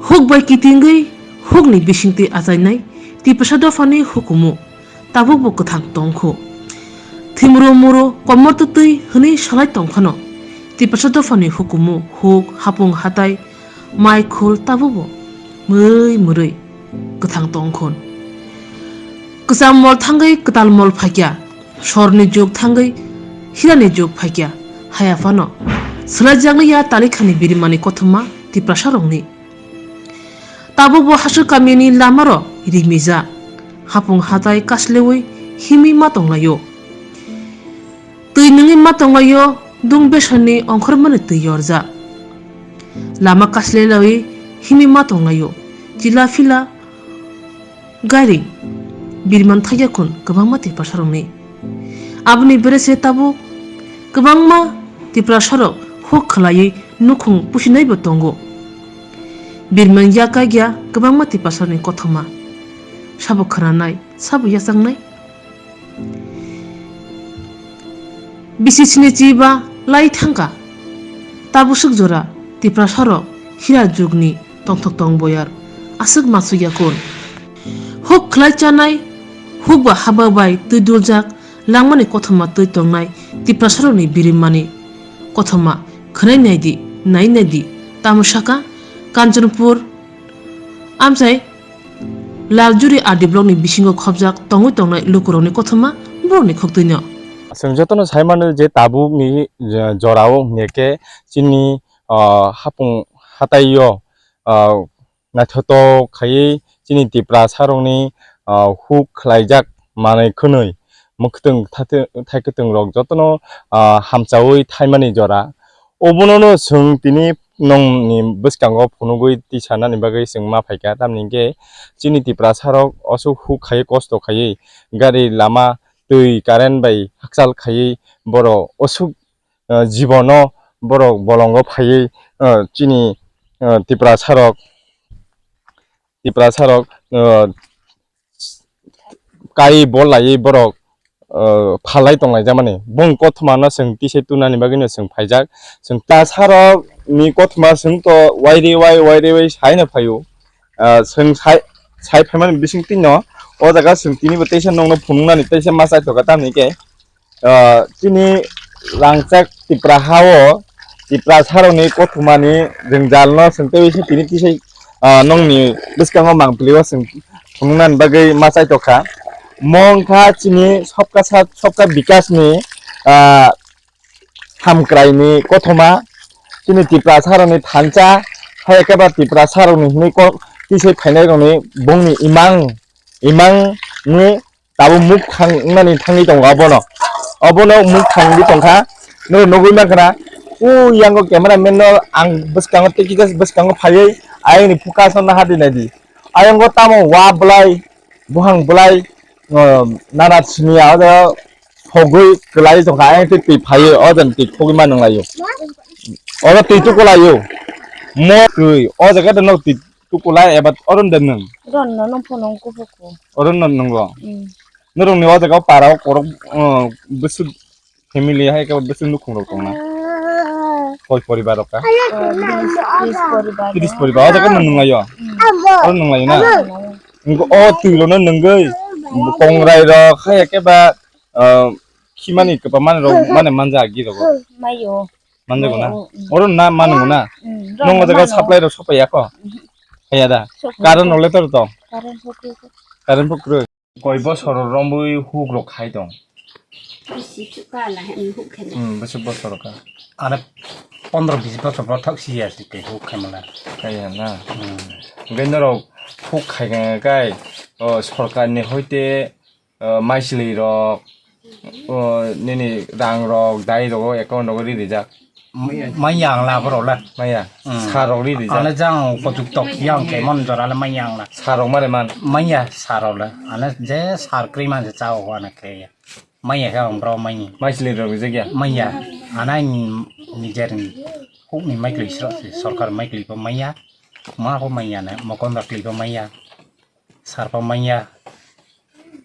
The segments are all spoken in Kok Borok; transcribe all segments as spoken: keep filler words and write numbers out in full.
Huk bai kitingwi hukni bisingtwi achainai Tiprasa dophani hukumu tabukbo kwthang tongkhu. Thimru muru komor twtwi hwnwi salai tongphano Tiprasa dophani hukumu huk hapung hatai mai khul tabukbo mui murwi kwthang tongkhun. Kwcham mol thangwi kwtal mol phaikya, sorni jug thangwi hirani jug phaikya, haya phano swlaijakliya talikhani birimani kothoma Tiprasarokni. Tabukbo hasuk kamini lamarok rimijak, hapung hatai kasleui himwi ma tonglaio. Twi nungwi ma tonglaio, dung besani ongkhormani twi yorjak. Lama kaslelaiwi himwi ma tonglaio, chila phila gari birman thaiyakhun kwbangma Tiprasarokni. Aboni berese tabuk kwbangma Tiprasarok huk khwlaiwi nukhung pusinaibo tongo. Birman yak kagya kwbangma Tiprasarokni kothoma. Sabo khwnanai, sabo yachaknai. Bisi sinichi ba lai thangkha. Tabusuk jora Tiprasarok hira jugni tongthok tong boyar aswk masuk yakun. Huk khlai chanai, huk ba haba bai twi duljak langmani kothoma twi tongnai Tiprasarokni birimani kothoma khwnai naidi, nai naidi. Tamo saka Kanchanpur amchai Laljuri R D block ni bisingo khopjak tongwi tongnai lukurokni kothoma borokni khoktwino. Chwng jotono sai mano je tabukni, eh, jorao hwnkhe chini, ah, hapung hataio, ah, naithotok khaiwi chini Tiprasarokni, ah, huk khlaijak manwi khwnwi mwkhwtwng thathw-, thaikwtwng rok jotono, ah, hamchawi thaimani jora. Obonono chwng tini nongni bwskango phunugwi tisanani bagwi chwng ma phaikha, tamni hwnkhe chini Tiprasarok aswk huk khaiwi kosto khaiwi gari lama twi current bai hakchal khaiwi borok aswk, ah, jibono borok bolongo phaiwi, ah, chini, ah, Tiprasarok, Tiprasarok, ah, kai bol laiwi borok, uh, phalai tonglaijak mani. Bong kothoma no chwng tisai tunani bagwi no chwng phaijak. Chwng tasarok ni kothoma chwng to wairi wai, wairi wai sai no phaio. Uh, chwng sai, sai phaimani bising twi no o jaga chwng tini bo teisa nokno phunuknani teisa ma chaitokha tamni khe. Ah, chini rangchak Tipra ha-o Tiprasarokni kothomani jwngjalno chwng teiwi se tini tisai, ah, nongni bwskango mangpili-o chwng phunuknani bagwi ma chaitokha. Mo wngkha chini Sabka Sath, Sabka Bikasni, ah, hamkraini kothoma, chini Tiprasarokni thansa, hai khe ba Tiprasarokni hwnwi ko-, tisai phainairokni bongni imang, imang wngwi tabuk muk thang wngmani thangwi tongo abono. Obono muk thangwi tongkha. Noro nugwi mankha na. O yango camera man no ang bwskango tei kisa bwskango phaiwi ayangni focus no nahardi naidi. Ayang o tamo wa bwlai, buhang bwlai, o, nana siniya o jaga thogwi kwlai tongkha. Ayang tei twi phaiwi o jaga twi thogwi ma nunglaio. Oro twi tuku laio. Mo twi o jaga de nok twi tuku lai eba oro de nung. Ron no nung phunung kubuku. Oro no nungo. Mm. Norokni o jaga o para o korok, o, bwswk family hai khe bwswk nukhung rok tongna? Koi poribar rok ka? Oh, tris, tris poribar. Tris poribar. O jaga nung nunglaio? Mm. Oro nunglaio na? Nunglaio. Nungkhe o twi rok no nungwi kongrai rok hai khe ba, ah, khimani kwpamani rok mane manja agi rok. Mayo. Manjago na? Mayo, mm. Oro na mano na? Mm, oro na mano. Nung o jaga supply rok sopai ya kho? Mhm. Kaya da? Sopai. Current rok le tor tong? Current sopai. Current bo kwrwi. Koi bosor romwi huk rok khai tong? Bisi chuka la hem huk khai. Hmm, bisi bosor ka. Are pondro bis bosor bo thak si ya si ke huk khai mala. Kaya na. Hmm. Hwnkhe norok huk khai kai, o, sorkar ni hoite, o, maisli rok, o, nini rang rok, dai rogo account rogo ri rijak. Maya ang la borok la. Maya. Hmm. Sar rok ri rijak. Ano jang kotuk tok yang ke mon jora la maya ang la. Sar rok mare man. Maya sar rok la. Ano je sar kri man je chao ho ano ke ya. Maya ke ang bro mani. Maisli rok rijak ya. Maya. Ano ni nijer ni huk ni maikli sro sorkar maikli pa maya. Ma ko maya na mokon rok kli pa maya. Sarpa manya.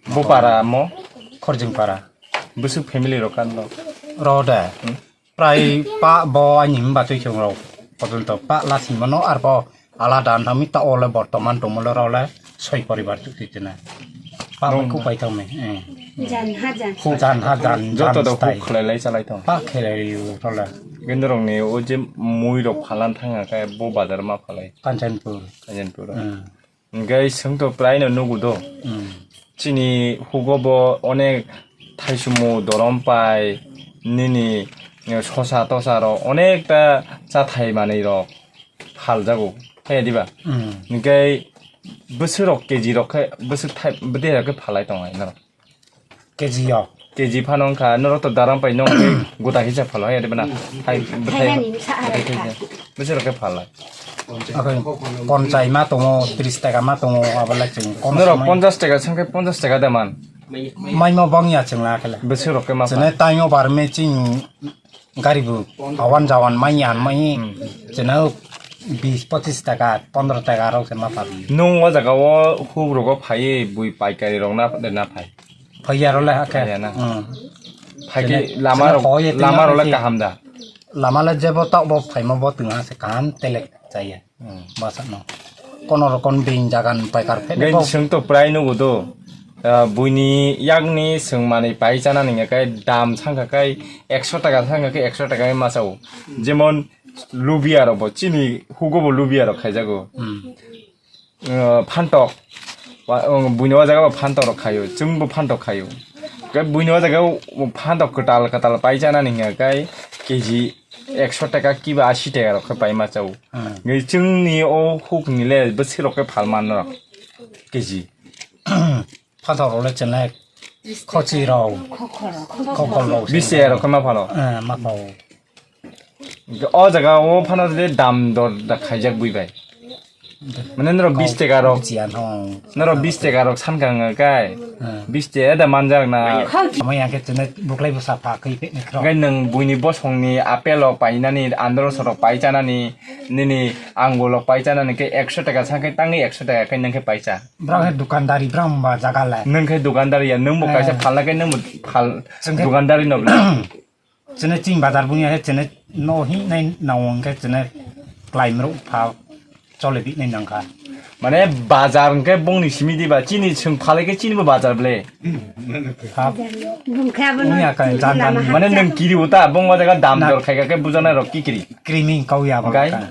Bo para mo? Khorjing para. Bwswk family rok kan no? Ro de. Hmm? Prai pa bo ani mba twi chong rok. Podon to pa lasing mano ar bo Alada wngthangmi ta ole bortoman tongmolo role soi poribar chukti tene. Pa bai kupai thangmi. Jan ha jan. Jan ha jan, joto jan da stai. Huk khlai lai chalai thang. Pa khelai role. Gendorok ni o je mui rok phalan thang khe bo bazar ma phalai. Kanchanpur. Kanchanpur. Hmm. Hingke chwng to prai no nugo do. Hmm. Chini hugo bo onek thaisumu dorom pai nini sosa tosa rok onekta chathai manwi rok phaljago. Thaya diba? Hmm. Hingke bwswk rok K G rok khe bwswk thai bwdai rok khe phalai tongo norok. K G o. K G phano wngkha, norok to daram pai nong gota hisa phalo hai bana. Hai bwthai. Thainani bwsa hai bwthai kha. Bwsa rok khe phalai. Akhai ponchai ma tongo, tris taka ma tongo, abo lai chwng kono norok samai. Ponchas taka sangkhe ponchas taka da man. Maimo bangya chwng la khala. Bwsa rok khe ma. Chwne phalai. Taimo bar me ching gari bu awan jawan mai yan mai. Hmm. Chwne bis pochis taka, pondro taka rok se ma phalai. Nung o jaga o huk rogo phai bui paikari rok na na phai. Phaiya role hakhe. Phaiya na. Hmm. Phai khe chwne, lama chwne rok, hoi tongma lama rok le phai se. Kaham da? Lama le jebo tok bo phaima bo tong ha se kaham telek chaya. Hmm. Basa no. Kono rokon bing jagan paikar phe. Gai bo. Chwng to prai nugo do. Ah, buini yakni chwng manwi pai chana ningya kai dam sangkha kai ekso taka sangkha kai ekso taka ma sao. Jemon lubia rok bo chini hugo bo lubia rok khaijago. Hmm. Uh, phantok. Wa-, um, buini o jaga bo phantok rok khaio, chwng bo phantok khaio. Khe buini o jaga o phantok kwtal kwtal pai chana ni hwnka khe K G ekso taka kiba asi taka rok khe pai ma chao. Hmm. Ngi chwngni o huk ni le bwswk rok khe phal man rok K G. Phantok rok le chwng le khochi rok, khokhol rok. Bis taka rok khe ma phalo. Eh, ma phalo. O jaga o phano de dam dor da khaijak bui bai. Mane norok bis taka rok. Chian hong. Norok bis taka rok sankha wngkha kai. Hmm. Bis taka da manjak na. Amai yang khe chwng buklai bwsa pha khe phe ni kro. Kai nwng buini bosong ni apple rok painani, andro sorok pai chanani, nini angul rok pai chanani khe ekso taka sankhe tangwi ekso taka khe nwng khe paisa. Bwrang khe dukandari bwrang ba jaga le. Nwng khe dukandari ya, nwng bo kaisa phalna khe nwng bo phal dukandari no. Chwng khe chini chini bazar bunya khe chini no hi nai nao hwnkhe chini klaimrok pha chole bini nangkha. Mane bazar hwnkhe bongni simi diba chini chwng phalai khe chini bo bazar ble. Ha. Bunya ka jan jan. Mane nwng kiri uta bong o jaga dam dor khaika khe bujanai rok kikiri. Kriming kau ya bang.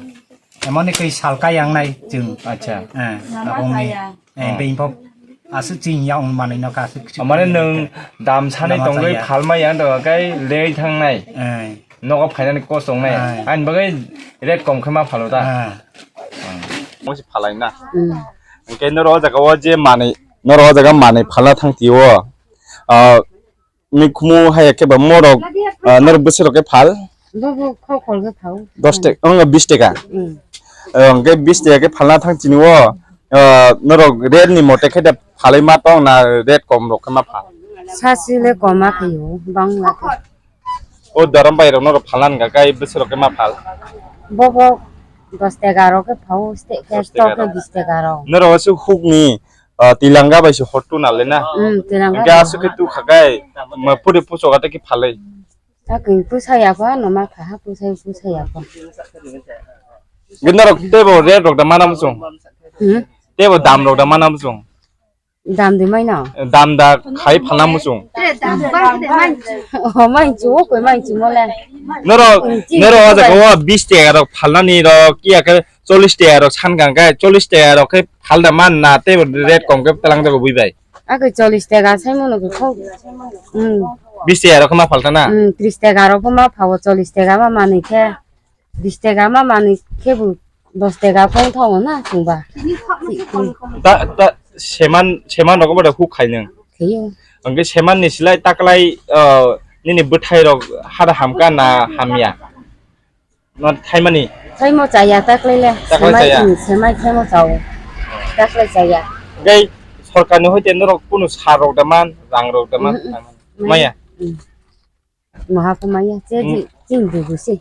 Emoni koi salka yang nai chwng. Acha. Eh, nabong ni. Eh, being pok aswk ching ya ong manwi no ka aswk ching. Mane nwng dam sani tongwi phalma yang dong kai lei thangnai. Eh. Nogo phainani kos tongnai. Eh. Ani bagwi rate kom khe ma phalo ta. Eh. Mo si phalai na. Hmm. Hwnkhe noro o jaga o je manwi, noro o jaga manwi phalna thang tio. Ah, Mikhumu hai khe ba morok, ah, norok bwswk rok khe phal? Bobo khokhol khe phal. Dos taka, ong bis taka. Hmm. Ong khe bis taka khe phalna thang chini o, ah, norok rate ni mote khe da phalai ma tong na rate kom rok khe ma phal? Sasi le koma khe o, bangla khe. O dorom bai rok norok phalna nang kai bwswk rok khe ma phal? Bobo dos taka rok khe phal, stek khe dos taka stok khe rok. Bis taka rok. Norok aswk huk ni Ah, tilanga bai se hot tu nale na. Hmm, tilanga. Hingke bai aswk khe hot. Tu khakai, ma puri puso kata ki phalai. Sakni pusa ya pa, no ma kha ha pusa, pusa ya pa. Gindorok tebo rate rok da mana musung. Hmm? Tebo dam rok da mana musung. Dam di mai no? Dam da khai phalna musung. Tre dam ba de mai. Oh, mai chu, o koi mai chu mo le. Noro, hmm, noro o jaga o bis taka rok phalnani rok kiya khe Chollish taka rok san kang khe, chollish taka rok khe phalda man na tei rate kom khe tlang jago bui bai. Ake chollish taka sai mano khe khok. Hmm. Bis taka rok khe ma phalta na? Hmm, tris taka rok bo ma phao, chollish taka ma manwi khe, bis taka ma manwi khe bo dos taka phong thago na chwngba. Ta, ta, seman, seman rok bo da huk khai nang. Khiyo. Angke seman ni silai taklai, ah, nini bwthai rok hada hamka na hamya? Ma thaimani? Thaimo chaya taklai le. Taklai semai, chaya? Hmm, semai thaimo chao. Taklai chaya. Gai sorkar ni hoite norok kunu sar rok da man, rang rok da man? Mhm. Maya? Hmm. Maha ko maya, che, hmm, ji, ching dugu si.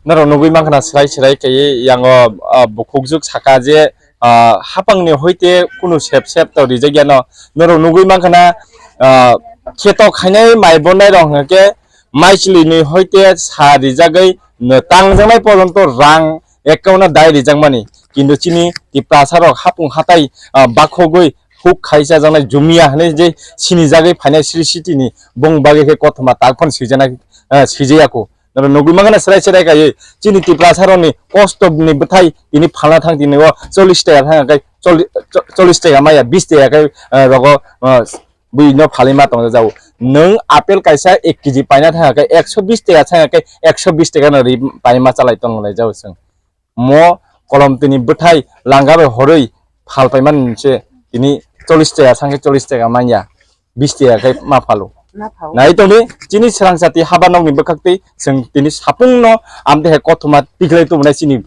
Norok nugui mankha na srai srai kaiye yango, ah, bukhukjuk saka je, ah, hapang ni hoite kunu sep sep to rijak yano. Norok nugui mankha na, ah, kheto khainai mai bonai rok hwnkhe, Maichwlwi ni hoite sa rijagwi no tangjaknai porjonto rang account o dai rijakmani. kintu chini Tiprasa rok hapung hatai, ah, bakhogwi huk khai chajaknai jumia hinwi je sinijagwi phainai Sri City ni bong bagwi khe kothoma tak phano swijana, ah, swijaya kho. Noro nugwi mankha na serai serai kaiwi chini Tiprasa rokni kosto ni bwthai tini phalna thang tini o chollish taka thang khe chollish, chollish taka maya, bish taka khe, ah, rogo, ah, bui no phalwi ma tong jao. Nwng apple kaisa ek kg paina thang khe ekso bish taka thang khe ekso bish taka no ri paima chalai tong lai jao chwng. Mo kolom tini bwthai langa bai horwi phal paimani se tini chollish taka thang khe chollish taka manya, bish taka khe ma phalo. Ma phao. Nai tongdi chini srang sati haba nokni bwkhak twi chwng tini sapungno amte hai kothoma tiklai tubunai chini